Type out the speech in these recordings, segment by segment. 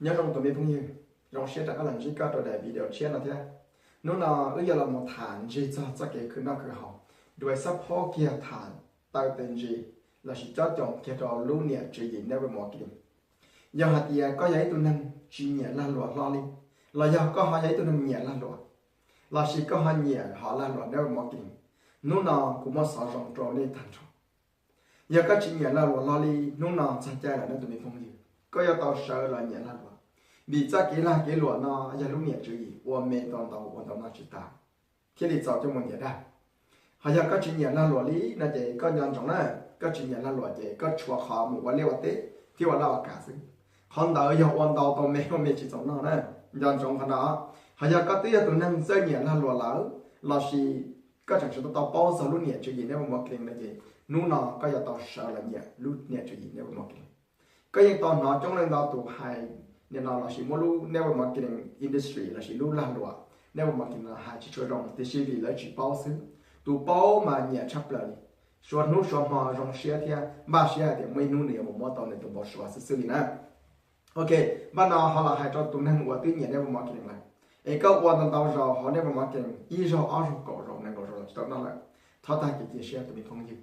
Nyob zoo tus me phooj ywg, zoo siab rov qab los ntsib koj rau daim video tshiab no thiab. Hnub no wb yuav los mus tham ntsis txog txoj kev khwv noj khwv haus, dua xab phob kiag tham taw tes ntsis lossis cob coos kiag rau lub niam tswv yim network marketing. Yog hais tias koj yog ib tug neeg tsis nyiam lag luam hlo li, los yog koj ho yog ib tug neeg nyiam lag luam, lossis koj ho nyiam hom lag luam network marketing, hnub no kuv muab xov zoo rau nej tag nrho. Yog koj tsis nyiam lag luam hlo li, hnub no txog caij lawm no tus me phooj ywg, koj yuav tau sawv los nyiam lag luam, vim txoj kev lag kev luam no yog lub niam tswv yim ua me tau ntau ua ntau noj tsis tas, thiaj li txaus coj mus ntiav dag. Ho yog koj tsis nyiam lag luam li no ces koj nco ntsoov na, koj tsis nyiam lag luam ces koj tshuav qhov mus ua liaj ua teb thiab ua laj ua kam xwb. Qhov ntawd yog ua ntau tau me ua me tsis txaus noj na, nco ntsoov qhov no. Ho yog koj twb yog tus neeg txawj nyiam lag luam lawm, lossis koj tseem tsis tau paub txog lub niam tswv yim network marketing no ces hnub no koj yuav tau sawv los nyiam lub niam tswv yim network marketing. Koj yeej tau hnov coob leej ntau tus hais nim no lossis muab lub network marketing industry lossis lub lag luam network marketing no hais tsis tshua zoo tiam sis vim lawv tsis paub xwb. Tus paub mas nyiam tshaj plaws li, suav hnub suav hmo zoo siab thiab npaj siab hais tias muaj ib hnub nws yuav mus muab tau nws tus npau suav xwb xwb li na. Ok, npaj no ho los hais rau tus neeg uas twb nyiam network marketing lawm, es koj ua ntau ntau zaus hauv network marketing ib zaug ob zaug kaum zaus nees nkaum zaus los tsis tau noj lawm, thov tag kev cia siab tus me phooj ywg.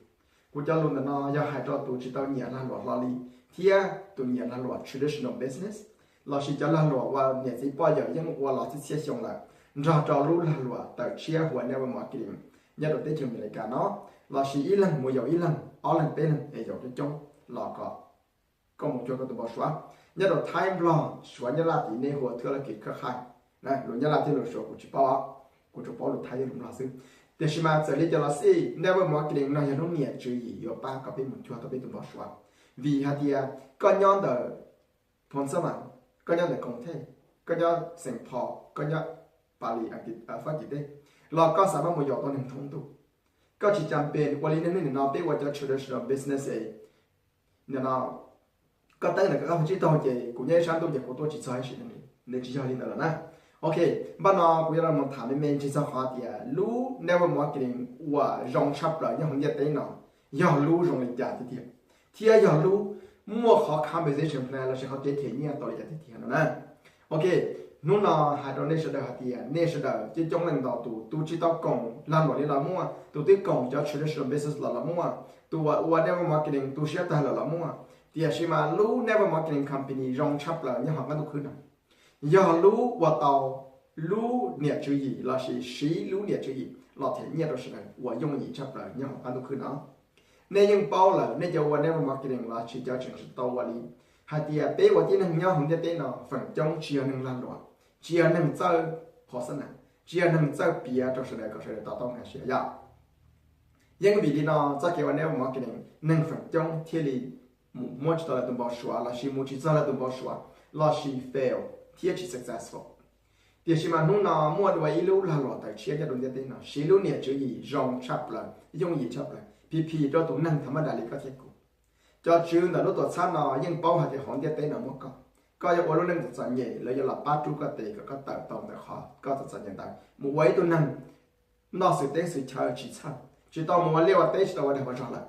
Kuv cov lus ntawm no yog hais rau tus tsis tau nyiam lag luam hlo li thiab tus nyiam lag luam traditional business, lossis cov lag luam uas niam txiv poj yawm yeej ua los txhiab txhiab xyoo lawm, nrog rau lub lag luam tawm tshiab hu ua network marketing nyob rau teb chaws Amelikas no, lossis ib leeg mus yaum ib leeg, ob leeg peb leeg es yaum coob coob los kom koj mus cuag koj tus npau suav. Nyob rau Thaib, Nplog, Suav, Nyab Laj tid nej hu ua thwj laj kis khaj khaj. Lus Nyab Laj thiab lus Suav kuv tsis paub, kuv tsuas paub lus Thaib thiab lus Nplog xwb. Tiam sis mas txawm li cas los xij, network marketing no yog lub niam tswv yim yuav pab kom peb mus cuag tau peb tus npau suav. Vim hais tias koj nyob ntawm Phoo Xab Vam, koj nyob ntawm Koom Thej, koj nyob Xeem Phos, koj nyob Pas Lis, Fab Kis teb, los koj xav maj mus yaum tau neeg thoob ntuj. Koj tsis cas pes ua li neeg nim no peb ua cov traditional business es nim no koj teeb ntawm koj qab hauv tsib taug ces kuv nyob ib sab ntuj ces kuv tuaj tsis txog ib sim neej li, nws tsis yog li ntawd lawm na. Ok, npaj no kuv yuav los tham me me ntsis txog qhov tias lub network marketing uas zoo tshaj plaws nyob hauv ntiaj teb no yog lub zoo li cas tiag tiag, thiab yog lub muaj qhov compensation plan lossis qhov kev them nyiaj tau li cas tiag tiag no na. Ok, hnub no hais rau nej sawv daws hais tias nej sawv daws coob coob leej ntau tus, tus tsis tau koom lag luam li los muaj, tus twb koom cov traditional business los los muaj, tus uas ua network marketing tu siab tag lawm los muaj. Tiam sis mas lub network marketing company zoo tshaj plaws nyob hauv qab ntuj khwb no yog lub ua tau lub niam tswv yim lossis siv lub niam tswv yim los them nyiaj rau sawv daws uas yooj yim tshaj plaws nyob hauv qab ntuj khwb no. Nej yeej paub lawm, nej cov ua network marketing lossis cov tseem tsis tau ua li, hais tias peb ua tib neeg nyob hauv ntiaj teb no feem coob tsis yog neeg lag luam, tsis yog neeg txawj qhov xab nam, tsis yog neeg txawj piav rau sawv daws kom sawv daws to taub nkag siab yom. Yeej vim li no txoj kev ua network marketing neeg feem coob thiaj li mus muab tsis tau lawv tus npau suav lossis mus tsis txog lawv tus npau suav lossis fail thiab tsis successful. Tiam sis mas hnub no muaj dua ib lub lag luam tawm tshiab nyob rau ntiaj teb no, siv lub niam tswv yim zoo tshaj plaws, yooj yim tshaj plaws, phim phim rau tus neeg thaum maj das li koj thiab kuv. Cov tswv ntawm lub tuam txhab no yeej paub hais tias hauv ntiaj teb no muaj koj, koj yuav ua lub neej txom txom nyem lawv yuav los pab rub koj tes kom koj tawm tau ntawm qhov koj txom txom nyem ntawd mus ua ib tug neeg noj xwm teb xwm chaw tsis txhawj, tsis tau mus ua liaj ua teb, tsis tau ua dag ua zog lawm.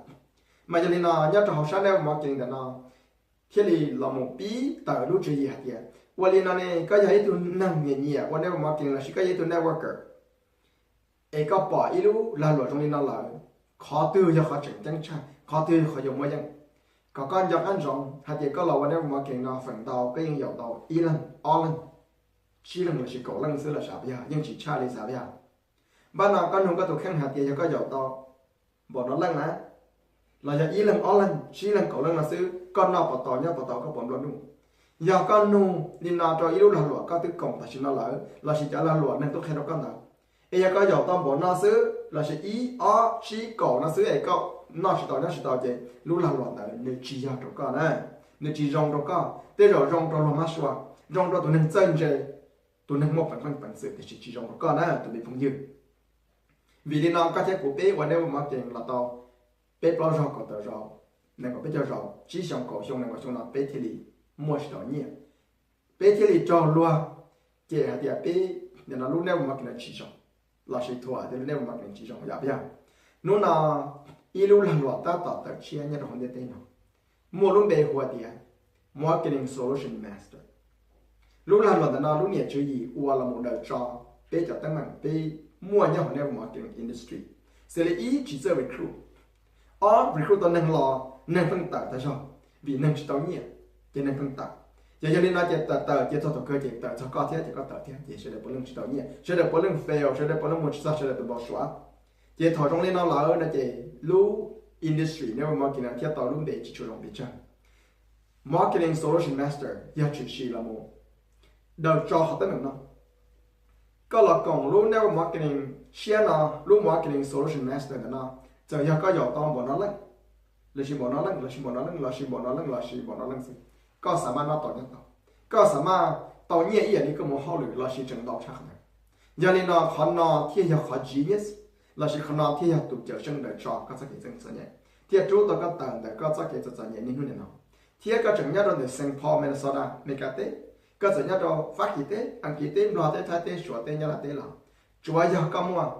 Mas yog li no nyob rau hauv sab network marketing ntawm no thiaj li los mus pib tawm lub tswv yim hais tias ua li no ne, koj yog ib tug neeg nyiam nyiam ua network marketing lossis koj yog ib tug networker es koj pom ib lub lag luam zoo li no lawm, qhov twg yog qhov tseem ceeb tshaj, qhov twg yog qhov yuav muaj yeej. Kom koj nco qab ntsoov hais tias koj los ua network marketing no feem ntau koj yeej yaum tau ib leeg, ob leeg, tsib leeg lossis kaum leej xwb los xav yog yeej tsis tshaj li xav yog. Npaj no koj nug koj tus kheej hais tias yog koj yaum tau npaum no leej na, los yog ib leeg ob leeg tsib leeg kaum leej no xwb, koj noj puas tau nyob puas tau koj puas nplua nuj? Yog koj nug li no rau ib lub lag luam koj twb koom tam sim no lawm lossis cov lag luam neeg twb qhia rau koj ntawd, es yog koj yaum tau npaum no xwb lossis ib ob tsib kaum no xwb es koj noj tsis tau nyob tsis tau ces lub lag luam ntawd nws tsis yog rau koj na, nws tsis zoo rau koj. Tej zaum zoo rau luag mab sua, zoo rau tus neeg txawj ntse, tus neeg muaj peev xwm peev xwm tiam sis tsis zoo rau koj na tus me phooj ywg. Vim li no koj thiab kuv peb ua network marketing los tau peb plaub zaug kaum tawm zaus, nees nkaum peb caug zaus, tsib xyoo kaum xyoo nees nkaum xyoo no peb thiaj li muaj tsis tau nyiaj, peb thiaj li raug luag cem hais tias peb nim no lub network marketing tsis zoo lossis thuam tias lub network marketing tsis zoo yom yog. Hnub no ib lub lag luam tab tom tawm tshiab nyob rau hauv ntiaj teb no muaj lub npe hu tias marketing solution master. Lub lag luam ntawm no lub niam tswv yim ua los mus daws tso peb cov teeb meem peb muaj nyob hauv network marketing industry. Xws li ib, tsis txawj recruit. Ob, recruit tau neeg los neeg pheej tawm tag zog, vim neeg tsis tau nyiaj ces neeg pheej tawm. Ces yog li no ces tawm tawm ces txog thaum kawg ces tawm txog koj thiab ces koj tawm thiab ces sawv daws puav leej tsis tau nyiaj, sawv daws puav leej fail, sawv daws puav leej mus tsis txog sawv daws tus npau suav. Ces thaum zoo li no lawm no ces lub industry network marketing thiaj tau lub npe tsis tshua zoo pes tsawg. Marketing Solution Master yog tshwm sim los mus daws tso qhov teeb meem no. Koj los koom lub network marketing tshiab no, lub Marketing Solution Master ntawm no, txawm yog koj yaum tau npaum no leej, los sis npaum no leej, los sis npaum no leej, los sis npaum no leej, los sis npaum no leej xwb, koj xav mas noj tau nyob tau. Koj xav mas tau nyiaj ib yam li koj mus hauj lwm los sis tseem ntau tshaj qhov ntawd. Yog li no qhov no thiaj yog qhov genius, los sis qhov no thiaj yog tus cawm seej daws tso koj txoj kev txom nyem, thiaj rub tau koj tawm ntawm koj txoj kev txom txom nyem niaj hnub nim no. Thiab koj tseem nyob rau ntawm Saint Paul, Minnesota, Amelikas teb, koj txawm nyob rau Fab Kis teb, Askiv teb, Nplog teb, Thaib teb, Suav teb, Nyab Laj teb los, tsuav yog koj muaj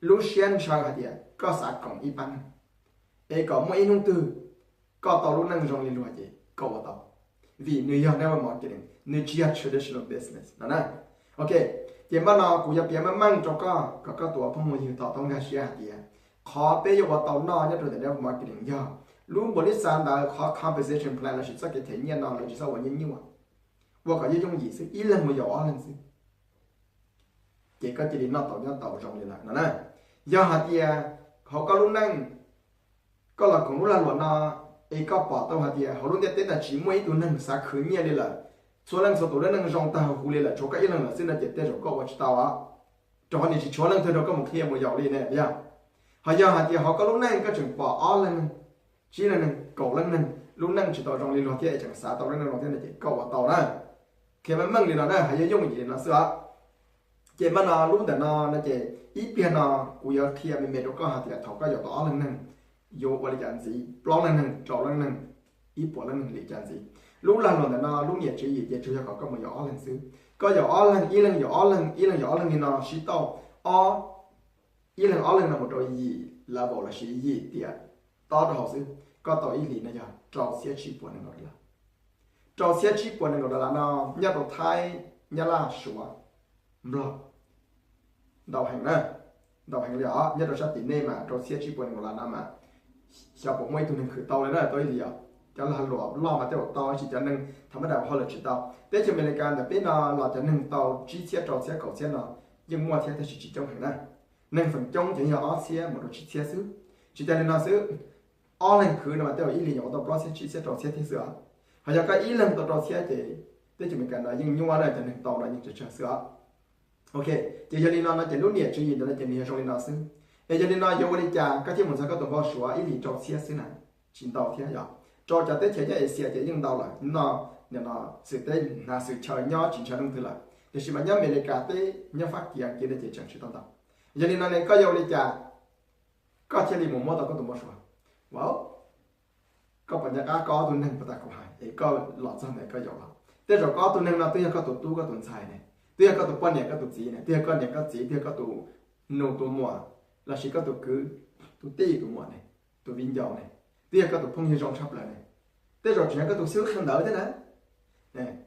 lub siab ntshaw hais tias koj xav koom ib pab neeg, es kom muaj ib hnub twg koj tau lub neej zoo li luag ces koj ua tau, vim nws yog network marketing, nws tsis yog traditional business no na. Ok, ces npaj no kuv yuav piav meej meej rau koj kom koj tus phooj ywg to taub nkag siab hais tias qhov peb yuav ua tau noj nyob rau ntawm network marketing yog lub npaum li xav ntawd qhov compensation plan los sis txoj kev them nyiaj no lawv tsis txhob ua nyuaj nyuaj, ua kom yooj yooj yim xwb, ib leeg mus yaum ob leeg xwb, ces koj cia li noj tau nyob tau zoo li lawm no na. Yog hais tias hauv koj lub neej koj los koom lub lag luam no, es koj pom tau hais tias hauv lub ntiaj teb no tsis muaj ib tug neeg xav khwv nyiaj li lawm, txhua leej txhua tus lub neej zoo tag huv li lawm tshuav koj ib leeg lawm xwb no ces tej zaum koj ua tsis tau os. Rau qhov nws tsis tshuav leej twg rau koj mus qhia mus yaum li ne yog. Ho yog hais tias hauv koj lub neej koj tseem pom ob leeg neeg, tsib leej neeg, kaum leej neeg lub neej tsis tau zoo li luag thiab es tseem xav tau lub neej zoo thiab no ces koj ua tau na. Qhia meej meej li no na, hais yooj yooj yim li no xwb os. Ces npaj no lub ntawm no no ces ib pliag no kuv yuav qhia me me rau koj hais tias thaum koj yaum tau ob leeg neeg yuav ua li cas ntxiv, plaub leeg neeg, rau leej neeg, ib puas leej neeg li cas ntxiv. Lub lag luam ntawm no lub niam tswv yim ces tsuas yog kom koj mus yaum ob leeg xwb. Koj yaum ob leeg, ib leeg yaum ob leeg, ib leeg yaum ob leeg li no sib tauj ob, ib leeg ob leeg no mus rau yim level los sis yim tiam tob rau hauv xwb, koj tau ib hlis no yog rau txhiab tsib puas nees nkaum dollar. Rau txhiab tsib puas nees nkaum dollar no nyob rau Thaib, Nyab Laj, Suav, Nplog ntau heev na, ntau heev li os. Nyob rau sab tim nej mas rau txhiab tsib puas nees nkaum dollar no mas xyov puas muaj ib tug neeg khwv tau li na tau ib hlis os. Cov lag luam loj mas tej zaum tau, tab sis cov neeg tham ma dam hauj lwm tsis tau. Teb chaws Amelikas ntawm peb no los cov neeg tau tsib txhiab, rau txhiab, kaum txhiab no yeej muaj thiab tab sis tsis coob heev na. Neeg feem coob ces yog ob txhiab mus rau tsib txhiab xwb. Tsis tas li no xwb, ob leeg khwv no mas tej zaum ib hlis yuav ua tau plaub txhiab, tsib txhiab, rau txhiab thiab xwb os. Ho yog koj ib leeg tau rau txhiab ces teb chaws Amelikas no yeej nyuaj na, cov neeg tau no yeej tsawg tsawg xwb os. Ok, ces yog li no no ces lub niam tswv yim ntawd no ces nws yog zoo li no xwb. Es yog li no yuav ua li cas koj thiaj mus ntxhais koj tus npau suav ib hlis rau txhiab xwb na? Tsis ntau thiab yog. Rau cov teb chaws nyob Asia ces yeej ntau lawm no, nim no xwm teb hnav xwm chaw nyob tsis ntshai leej twg lawm, tiam sis mas nyob Amelikas teb, nyob Fab Kis, Askiv no ces tseem tsis tau ntau. Yog li no ne koj yuav ua li cas koj thiaj li mus muab tau koj tus npau suav? Wow, koj puas nco qab koj ob tug neeg puag ta kuv hais es koj los txog ntawd koj yaum los? Tej zaum koj ob tug neeg no twb yog koj tus tub koj tus ntxhais ne, twb yog koj tus poj niam koj tus txiv ne, twb yog koj niam koj txiv, twb yog koj tus nus tus muam, los sis koj tus kwv, tus tij tus muam ne, tus viv ncaus ne, twb yog koj tus phooj ywg zoo tshaj plaws ne. Tej zaum tseem yog koj tus xib hwb qhia ntawv thiab na.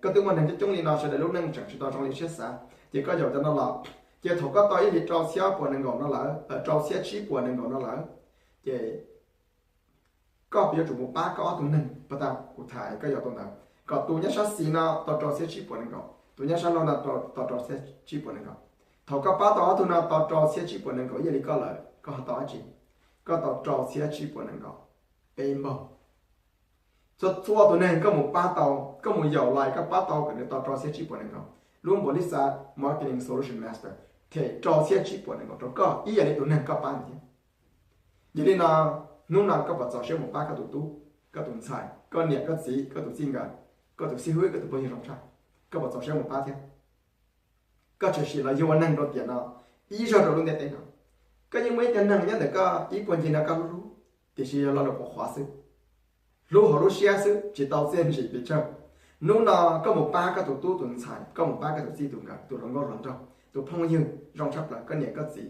Koj twb muaj neeg coob coob li no sawv daws lub neej tseem tsis tau zoo li siab xav, ces koj yaum cov no los, ces thaum koj tau ib hlis rau txhiab puas nees nkaum no lawm, rau txhiab tsib puas nees nkaum no lawm, ces koj puas yuav tsum mus pab koj ob tug neeg puag ta kuv tham koj yaum tau ntawd, kom tus nyob sab xis no tau rau txhiab tsib puas nees nkaum, tus nyob sab laug no tau rau txhiab tsib puas nees nkaum. Thaum koj pab tau ob tug no tau rau txhiab tsib puas nees nkaum ib yam li koj lawm, koj ho tau dab tsi? Koj tau rau txhiab tsib puas nees nkaum peb npaug. Txhua txhua tus neeg koj mus pab tau, koj mus yaum los koj pab tau kom nws tau rau txhiab tsib puas nees nkaum, lub npaum li xav Marketing Solution Master them rau txhiab tsib puas nees nkaum rau koj ib yam li tus neeg koj pab ntawd thiab. Yog li no, hnub no koj puas txaus siab mus pab koj tus tub, koj tus ntxhais, koj niam koj txiv, koj tus txij nkawm, koj tus xib hwb, koj tus phooj ywg zoo tshaj? Koj puas txaus siab mus pab thiab? Koj tshwm sim los yug ua neeg rau tiam no, ib zaug rau lub ntiaj teb no, koj yeej muaj ib co neeg nyob ntawm koj ib puag ncig no koj hlub hlub, tiam sis yog lo lus qhuav qhuav xwb, hlub hauv lub siab xwb tsis tau txiaj ntsig pes tsawg. Hnub no koj mus pab koj tus tub tus ntxhais, koj mus pab koj tus txij tus nkawm, tus hluas nkauj hluas nraug, tus phooj ywg zoo tshaj plaws, koj niam koj txiv,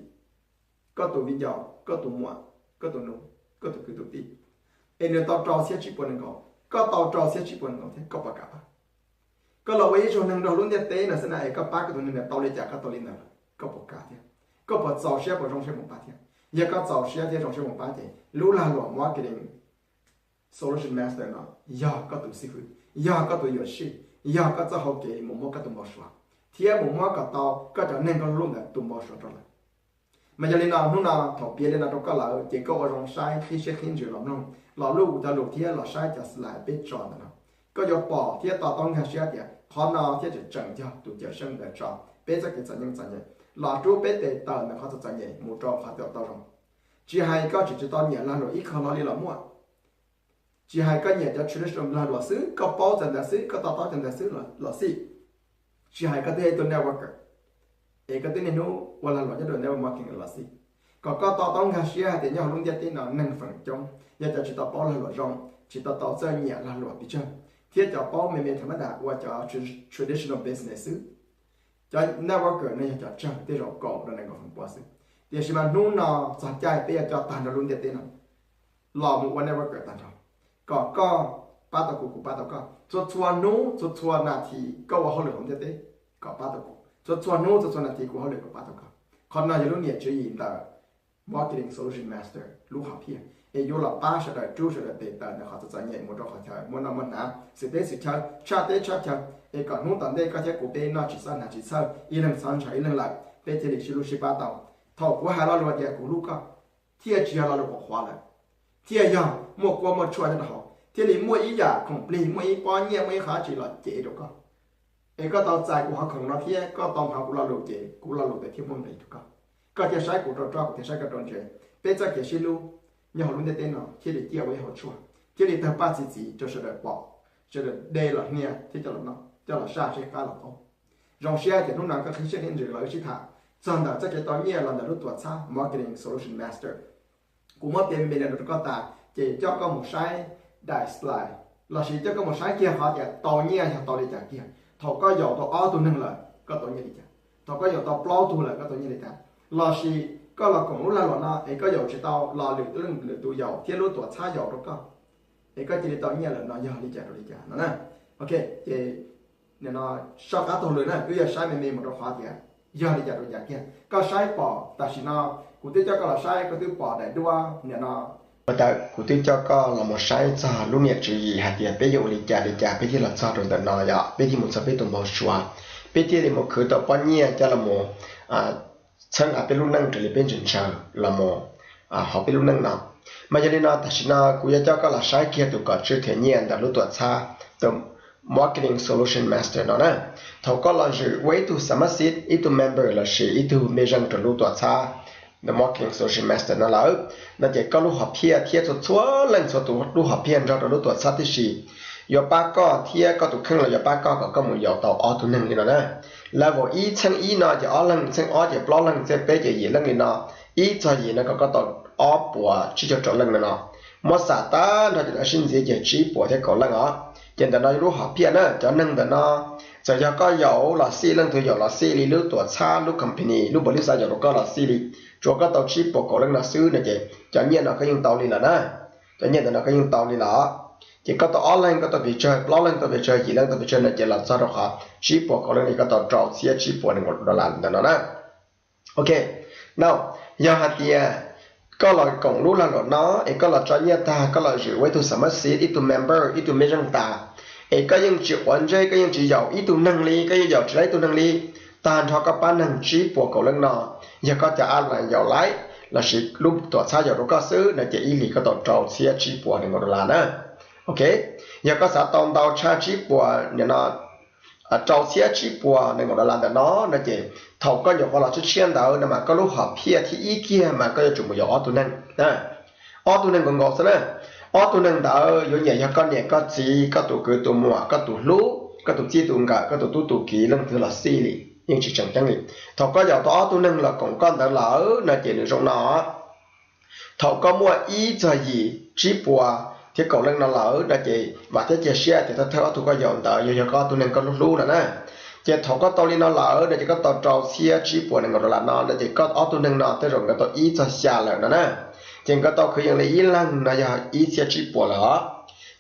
koj tus viv ncaus, koj tus muam, koj tus nus, koj tus kwv tus tij, es nws tau rau txhiab tsib puas nees nkaum, koj tau rau txhiab tsib puas nees nkaum thiab koj puas kam pab? Koj los ua ib zaug neeg rau lub ntiaj teb no xwb na, es koj pab koj tus neeg ntawd tau li cas koj tau li ntawd, koj puas kam thiab? Koj puas txaus siab puas zoo siab mus pab thiab? Yog koj txaus siab thiab zoo siab mus pab ces lub lag luam Marketing Solution Master no yog koj tus xib hwb, yog koj tus yuam sij, yog koj txoj hau kev mus muab koj tus npau suav, thiab mus muab kom tau koj cov neeg koj hlub ntawd tus npau suav rau lawm. Mas yog li no hnub no thaum piav li no rau koj lawm ces koj ua zoo saib qhib siab qhib ntsws los mloog, los lub kuv cov lus thiab los saib cov slide peb tso ntawm no. Koj yuav pom thiab to taub nkag siab tias qhov no thiab tseem tseem yog tus Cawm Seej ntawd tso peb txoj kev txom nyem txom nyem, los rub peb tes taw ntawm qhov txom txom nyem mus rau qhov tau tau zoo. Tsis hais koj tseem tsis tau nyiam lag luam ib qho hlo li los muaj, tsis hais koj nyiam cov traditional lag luam xwb, koj paub cov ntawd xwb, koj to taub cov ntawd xwb los xij, tsis hais koj twb yog ib tug networker es koj twb niaj hnub ua lag luam nyob rau network marketing los xij, kom koj to taub nkag siab hais tias nyob hauv lub ntiaj teb no neeg feem coob yog cov tsis tau paub lag luam zoo, tsis tau tau txawj nyiam lag luam pes tsawg, thiab cov paub me me tham ma das ua cov traditional business xwb. Cov networker no yog cov tsawg, tej zaum kaum rau nees nkaum feem pua xwb. Tiam sis mas hnub no txog caij peb yuav coj tag nrho lub ntiaj teb no los mus ua networker tag nrho, kom koj pab tau kuv, kuv pab tau koj. Txhua txhua hnub txhua txhua nas this koj ua hauj lwm hauv ntiaj teb kom pab tau kuv, txhua txhua hnub txhua txhua nas this kuv hauj lwm kom pab tau koj. Qhov no yog lub niam tswv yim ntawm Marketing Solution Master lub hom phiaj, es yuav los pab sawv daws rub sawv daws tes taw ntawm qhov txom txom nyem mus rau qhov chaw muaj noj muaj hnav, xwm teb xwm chaw, tshaj teb tshaj chaw, es kom hnub tom ntej koj thiab kuv peb noj tsis txawj hnav tsis txhawj, ib leeg txhob ntshaw ib leeg lawm, peb thiaj li sib hlub sib pab tau. Thaum kuv hais lo lus tias kuv hlub koj, thiaj tsis yog lo lus qhuav qhuav lawm, thiaj yog muaj kuab muaj tshuaj nyob rau hauv, thiaj li muaj ib yam khoom plig, muaj ib pob nyiaj, muaj ib qho dab tsi los cev rau koj. Es koj tau txais kuv qhov khoom no thiab koj tau hnov kuv lo lus ces kuv lo lus ntawd thiaj muaj nqis rau koj. Koj thiaj saib kuv rau roj, kuv thiaj saib koj rau ntsev. Peb txoj kev sib hlub nyob hauv lub ntiaj teb no thiaj li ciaj ua ib hauv tshuaj, thiaj li tawg paj txi txiv rau sawv daws pom, sawv daws de los hnia thiab coj los noj, coj los saj seb qab los qaub. Zoo siab tias hnub no koj qhib siab qhib ntsws los wb sib tham txog ntawm txoj kev tau nyiaj los ntawm lub tuam txhab Marketing Solution Master. Kuv muab piav me me li no rau koj tas ces coj koj mus saib daim slide, lossis coj koj mus saib kiag qhov tias tau nyiaj yog tau li cas kiag. Thaum koj yaum tau ob tug neeg lawm koj tau nyiaj li cas, thaum koj yaum tau plaub tug lawm koj tau nyiaj li cas, lossis koj los koom lub lag luam no es koj yaum tsis tau los lwm tus, lwm tus yaum thiab lub tuam txhab yaum rau koj, es koj cia li tau nyiaj lawm no yog li cas rau li cas no na. Ok, ces nim no soj qab taug lw na, wb yuav saib me me mus rau qhov tias yog li cas rau li cas kiag. Koj saib pom tam sim no, kuv twb coj koj los saib, koj twb pom daim duab nim no. Tau, kuv twb coj koj los mus saib txog lub niam tswv yim hais tias peb yuav ua li cas li cas peb thiaj los txog rau ntawm no yom, peb thiaj mus txog peb tus npau suav, peb thiaj li mus khwv tau pob nyiaj coj los mus txhawb nqa peb lub neej raws li peb ntshaw ntshaw los mus hauv peb lub neej no. Mas yog li no tam sim no kuv yuav coj koj los saib kiag tus kom tswj them nyiaj ntawm lub tuam txhab, tus Marketing Solution Master no na. Thaum koj los zwm ua ib tug Smart Seed, ib tug member lossis ib tug mej zeej rau lub tuam txhab The Marketing Solution Master no lawm no ces koj lub hom phiaj thiab txhua txhua leej txhua tus lub hom phiaj nrog rau lub tuam txhab tib si yuav pab koj thiab koj tus kheej los yuav pab koj kom koj mus yaum tau ob tug neeg li no na. Level ib, txheej ib no ces ob leeg, txheej ob ces plaub leeg, txheej peb ces yim leej li no. Ib txog yim no kom koj tau ob puas tsib caug rau leej no no. Muab xam tag nrho ces lawv sib ntxiv ces tsib puas thiab kaum leej os. Ces ntawm no yog lub hom phiaj na, cov neeg ntawm no txawm yog koj yaum los xij, leej twg yaum los xij li, lub tuam txhab, lub company, lub npaum li xav yaum rau koj los xij li, tsuas koj tau tsib puas kaum leej no xwb no ces cov nyiaj no koj yeej tau li lawm na. Cov nyiaj ntawm no koj yeej tau li lawm. Ces koj tau ob leeg koj tau pes tsawg, plaub leeg tau pes tsawg, yim leej tau pes tsawg no ces los txog rau qhov tsib puas kaum leej no koj tau rau txhiab tsib puas nees nkaum dollar ntawm no na. Ok, no, yog hais tias koj los koom lub lag luam no es koj los tso nyiaj tag, koj los zwm ua ib tug Smart Seed, ib tug member, ib tug mej zeej tas, es koj yeej tsis quav ntsej, koj yeej tsis yaum ib tug neeg li, koj yeej yaum tsis laib ib tug neeg li, tag nrho koj pab neeg tsib puas kaum leej no, yog koj cov upline yaum laib lossis lub tuam txhab yaum rau koj xwb no ces ib hlis koj tau rau txhiab tsib puas nees nkaum dollar na. Ok, yog koj xav tau ntau tshaj tsib puas nim no rau txhiab tsib puas nees nkaum dollar ntawm no no ces thaum koj nyuam qhuav los tshiab tshiab ntawd no mas koj lub hom phiaj thib ib kiag mas koj yuav tsum mus yaum ob tug neeg, ob tug neeg nkaus nkaus xwb na. Ob tug neeg ntawd yuav nyiam yog koj niam koj txiv, koj tus kwv tus muam, koj tus hlub, koj tus txij tus nkawm, koj tus tub tus kiv, leej twg los xij li, yeej tsis tseem ceeb li. Thaum koj yaum tau ob tug neeg los koom koj ntawd lawm no ces nws zoo no. Thaum koj muaj ib txog yim tsib puas thiab kaum leej no lawm no ces vam thiab cia siab tias thawj thawj ob tug koj yaum ntawd yuav yog koj ob tug neeg koj hlub hlub no na. Ces thaum koj tau li no lawm no ces koj tau rau txhiab tsib puas nees nkaum dollar no no ces koj ob tug neeg no tej zaum nkawd tau ib txog xya lawm no na. Ces nkawd tau kwv yees li ib leeg no yog ib txhiab tsib puas lawm os.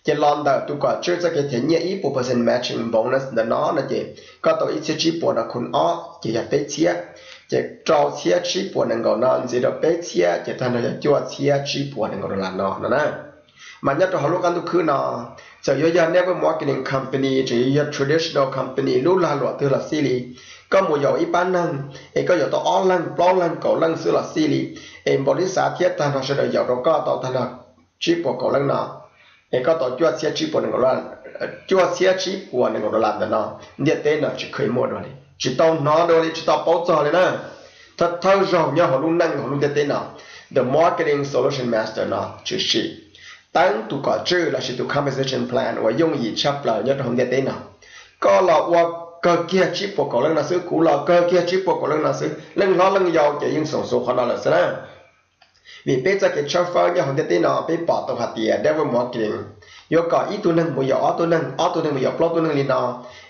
Ces los ntawm tus kom tswj txoj kev them nyiaj ib puas percent matching bonus ntawm no no ces koj tau ib txhiab tsib puas no khun ob ces yog peb txhiab. Ces rau txhiab tsib puas nees nkaum no ntxiv rau peb txhiab ces tag nrho yog cuaj txhiab tsib puas nees nkaum dollar no no na. Mas nyob rau hauv lub qab ntuj khwb no, txawm yuav yog network marketing company, txawm yuav yog traditional company, lub lag luam twg los xij li, koj mus yaum ib pab neeg es koj yaum tau ob leeg plaub leeg kaum leej xwb los xij li, es npaum li xav thiab tag nrho sawv daws yaum rau koj tau tag nrho tsib puas kaum leej no, es koj tau cuaj txhiab tsib puas nees nkaum dollar, cuaj txhiab tsib puas nees nkaum dollar ntawm no, ntiaj teb no tsis kheev muaj dua li, tsis tau hnov dua li, tsis tau paub txog li na. Thawj thawj zaug nyob hauv lub neej hauv lub ntiaj teb no, the marketing solution master no tshwm sim teeb tus kom tswj lossis tus compensation plan uas yooj yim tshaj plaws nyob rau hauv ntiaj teb no. Koj los ua kawg kiag tsib puas kaum leej no xwb, kuv los kawg kiag tsib puas kaum leej no xwb, leej hlob leej yau ces yeej xoom xuv qhov no lawm xwb na. Vim peb txoj kev tshawb fawb nyob hauv ntiaj teb no peb pom tau hais tias network marketing yuav kom ib tug neeg mus yaum ob tug neeg, ob tug neeg mus yaum plaub tug neeg li no,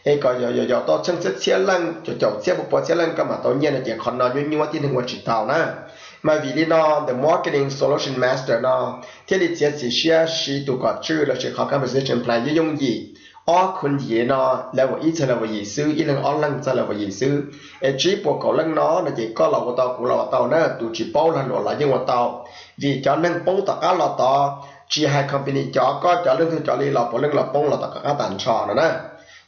es kom yaum yaum tau tsheej txhiab txhiab leej, caum caum txhiab pua pua txhiab leej koj mam tau nyiaj no ces qhov no nyuaj nyuaj tib neeg ua tsis tau na. Mas vim li no the marketing solution master no thiaj li txiav txim siab siv tus kom tswj lossis qhov compensation plan yooj yooj yim, ob khun yim no, level ib txog level yim xwb, ib leeg ob leeg txog level yim xwb. Es tsib puas kaum leej no no ces koj los ua tau, kuv los ua tau na, tus tsis paub lag luam los yeej ua tau. Vim cov neeg poob tom qab los tod, tsis hais company cov, koj cov leej twg cov li los puav leej los poob los tom qab tag nrho no na.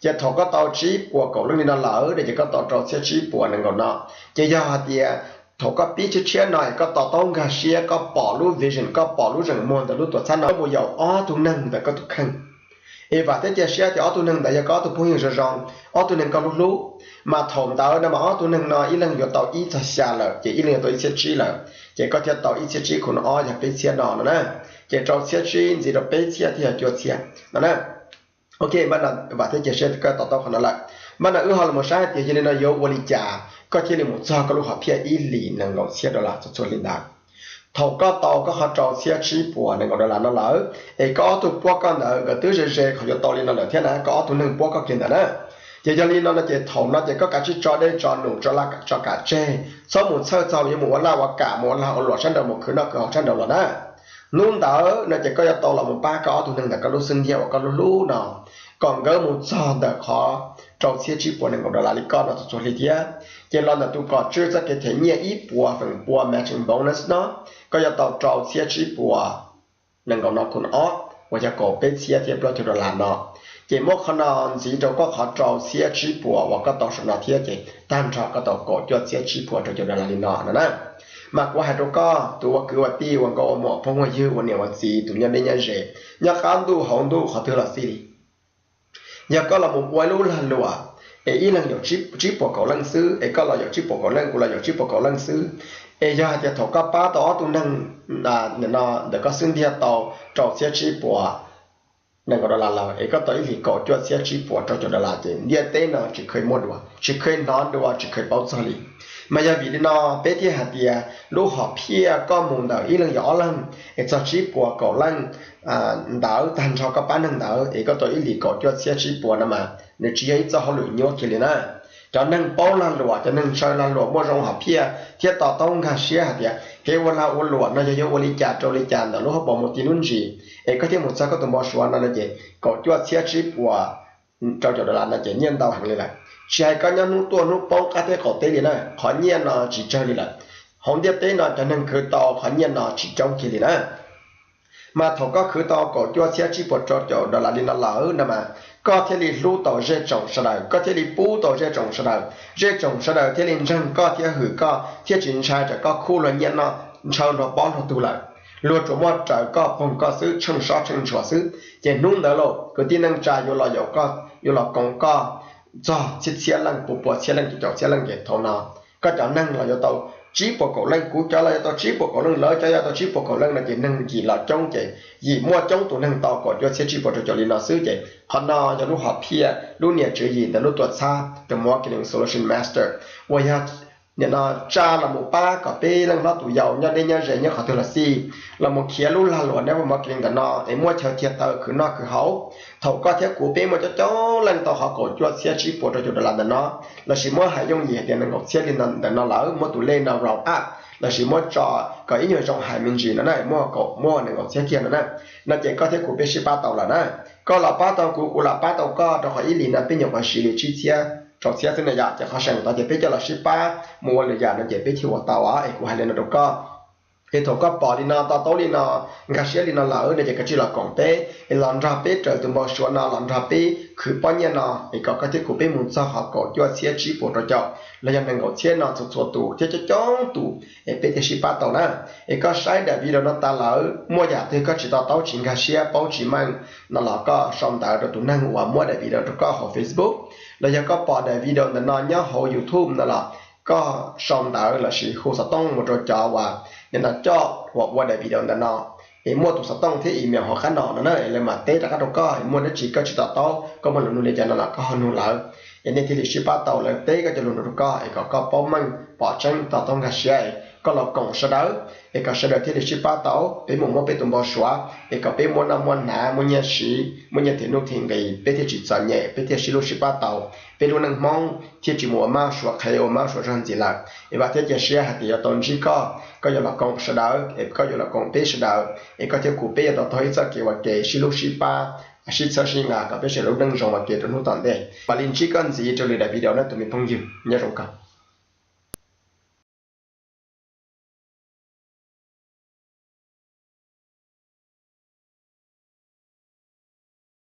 Ces thaum koj tau tsib puas kaum leej li no lawm no ces koj tau rau txhiab tsib puas nees nkaum no. Ces yog hais tias thaum koj pib tshiab tshiab no es koj to taub nkag siab, koj pom lub vision, koj pom lub zeem muag ntawm lub tuam txhab no, koj mus yaum ob tug neeg ntawm koj tus kheej, es vam thiab cia siab tias ob tug neeg ntawd yog koj ob tug phooj ywg zoo zoo, ob tug neeg koj hlub hlub, mas thaum ntawd no mas ob tug neeg no ib leeg yuav tau ib txog xya lawm ces ib leeg yuav tau ib txhiab tsib lawm, ces koj thiaj tau ib txhiab tsib khun ob yog peb txhiab no no na. Ces rau txhiab tsib ntxiv rau peb txhiab thiaj yog cuaj txhiab no na. Ok, npaj no vam thiab cia siab koj to taub qhov no lawm. Npaj no wb ho los saib hais tias yog li no yuav ua li cas koj thiaj li mus txog koj lub hom phiaj ib hlis nees nkaum txhiab dollar txhua txhua hli ntawd. Thaum koj tau koj qhov rau txhiab tsib puas nees nkaum dollar no lawm, es koj ob tug puab koj ntawd nkawd twb ze ze qhov yuav tau li no lawm thiab na, koj ob tug neeg puab koj kiag ntawd na. Ces yog li no no ces thaum no ces koj kav tsij tso dej tso num tso laj tso kam tseg, txhob mus txhawj txog yuav mus ua laj ua kam, mus ua lag ua luam sab nraud, mus khwv noj khwv haus sab nraud los na. Hnub ntawd no ces koj yuav tau los mus pab koj ob tug neeg ntawm koj lub xub ntiag uas koj hlub hlub no, kom nkawd mus txog ntawm qhov rau txhiab tsib puas nees nkaum dollar li koj no txhua txhua hli thiab. Ces los ntawm tus kom tswj txoj kev them nyiaj ib puas feem pua matching bonus no, koj yuav tau rau txhiab tsib puas nees nkaum no khun ob uas yog kaum peb txhiab thiab plaub caug dollar no. Ces muab qhov no ntxiv rau koj qhov rau txhiab tsib puas uas koj tau saum no thiab ces tag nrho koj tau kaum cuaj txhiab tsib puas rau caum dollar li no no na. Mas kuv hais rau koj tus ua kwv ua tij ua nkauj ua muam phooj ua ywg ua niam ua txiv tus nyob deb nyob ze, nyob qab ntuj hauv ntuj qhov twg los xij li, yog koj los mus ua ib lub lag luam es ib leeg yaum tsib puas kaum leej xwb, es koj los yaum tsib puas kaum leej, kuv los yaum tsib puas kaum leej xwb, es yog hais tias thaum koj pab tau ob tug neeg no ntawm koj xub ntiag tau rau txhiab tsib puas nees nkaum dollar lawm, es koj tau ib hlis kaum cuaj txhiab tsib puas rau caum dollar ces ntiaj teb no tsis kheev muaj dua, tsis kheev hnov dua, tsis kheev paub txog li. Mas yog vim li no peb thiaj hais tias lub hom phiaj koj mus ntawm ib leeg yaum ob leeg es txog tsib puas kaum leej ntawd tag nrho koj pab neeg ntawd es koj tau ib hlis kaum cuaj txhiab tsib puas no mas nws tsis yog ib txoj hauj lwm nyuaj kiag li na. Cov neeg paub lag luam, cov neeg ntshaw lag luam muaj zoo hom phiaj thiab to taub nkag siab hais tias kev ua lag ua luam no yog yuav ua li cas rau li cas ntawm lub hauv paus mus ti lub ntsis, es koj thiaj mus txog koj tus npau suav no no ces kaum cuaj txhiab tsib puas rau caum dollar no ces nyiaj ntau heev li lawm. Tsis hais koj nyob hnub tuaj hnub poob qab teb qaum teb li na, qhov nyiaj no tsis tsawg li lawm. Hauv ntiaj teb no cov neeg khwv tau qhov nyiaj no tsis coob kiag li na. Mas thaum koj khwv tau kaum cuaj txhiab tsib puas rau caum dollar li no lawm no mas koj thiaj li hlub tau zej tsoom sawv daws, koj thiaj li pub tau zej tsoom sawv daws, zej tsoom sawv daws thiaj li ntseeg koj thiab hwm koj thiab tsis ntshai tsam koj khuj luag nyiaj noj, ntshaw luag pob luag tug lawm. Luag tsuas muaj raws koj poog koj xwb, tsheej sob tsheej ntshua xwb, ces hnub ntawd lauj kwv tij neej tsa yuav los yaum koj, yuav los koom koj txog txhiab txhiab leej, pua pua txhiab leej, caum caum txhiab leej ces thaum no koj cov neeg los yuav tau tsib puas kaum leej, kuv cov los yuav tau tsib puas kaum leej, lawv cov yuav tau tsib puas kaum leej no ces neeg yim los coob ces yim muaj coob tus neeg tau kaum cuaj txhiab tsib puas rau caum li no xwb ces qhov no yog lub hom phiaj, lub niam tswv yim ntawm lub tuam txhab the marketing solution master uas yog nim no tsa los mus pab kom peb leej hlob tus yau nyob deb nyob ze nyob qhov twg los xij los mus khiav lub lag luam network marketing ntawm no es muaj chaw thiaj taw khwv noj khwv haus. Thaum koj thiab kuv peb muaj coob coob leej tau qhov kaum cuaj txhiab tsib puas rau caum dollar ntawm no, lossis muab hais yooj yim hais tias nees nkaum txhiab li ntawm no lawm, muab tus lej no round up lossis muab tso kom ib nyuag zoo hais me ntsis no na, muab kaum, muab nees nkaum txhiab kiag no na, no ces koj thiab kuv peb sib pab tau lawm na. Koj los pab tau kuv, kuv los pab tau koj, rau qhov ib hlis no peb nyuam qhuav siv li tsib txhiab rau txhiab xwb na yom. Ces qhov seem ntawd ces peb coj los sib pab mus ua lwm yam no ces peb thiaj ua tau os. Es kuv hais li no rau koj, es thaum koj pom li no, to taub li no, nkag siab li no lawm no ces koj cia li los koom peb, es los nrog peb raws tus npau suav no, los nrog peb khwv pob nyiaj no, es kom koj thiab kuv peb mus txog qhov kaum cuaj txhiab tsib puas rau caum los yog nees nkaum txhiab no txhua txhua tus thiab coob coob tus, es peb thiaj sib pab tau na. Es koj saib daim video no tas lawm muaj yam twg koj tsis to taub, tsis nkag siab, paub tsis meej no los koj sau ntawv rau tus neeg uas muab daim video rau koj hauv Facebook, los yog koj pom daim video ntawm no nyob hauv YouTube no los koj sau ntawv lossis hu xov tooj mus rau cov uas nim no coj uas ua daim video ntawm no, es muaj tus xov tooj thiab email hauv qab no no na, lawv mam teb rov qab rau koj. Muaj dab tsi koj tsis to taub, koj muaj lus nug li cas no los koj ho nug lawv, es nej thiaj li sib pab tau. Lawv teb koj cov lus no rau koj es kom koj paub meej pom tseeb to taub nkag siab, es koj los koom sawv daws, es kom sawv daws thiaj li sib pab tau. Peb mus muab peb tus npau suav, es kom peb muaj noj muaj hnav, muaj nyiaj siv, muaj nyiaj them nuj them nqis, peb thiaj tsis txom nyem, peb thiaj sib hlub sib pab tau, peb lub neej Hmoob thiaj tsis mus ua mab suav qhev ua mab suav zog ntxiv lawm. Es vam thiab cia siab hais tias yuav tau ntsib koj, koj yuav los koom sawv daws, es koj yuav los koom peb sawv daws, es koj thiab kuv peb yuav tau taug ib txoj kev ua ke sib hlub sib pab, sib txhawb sib nqa kom peb sawv daws lub neej zoo ua ke rau hnub tom ntej. Mam li ntsib koj ntxiv rau lwm daim video na tus me phooj ywg, nyob zoo koj.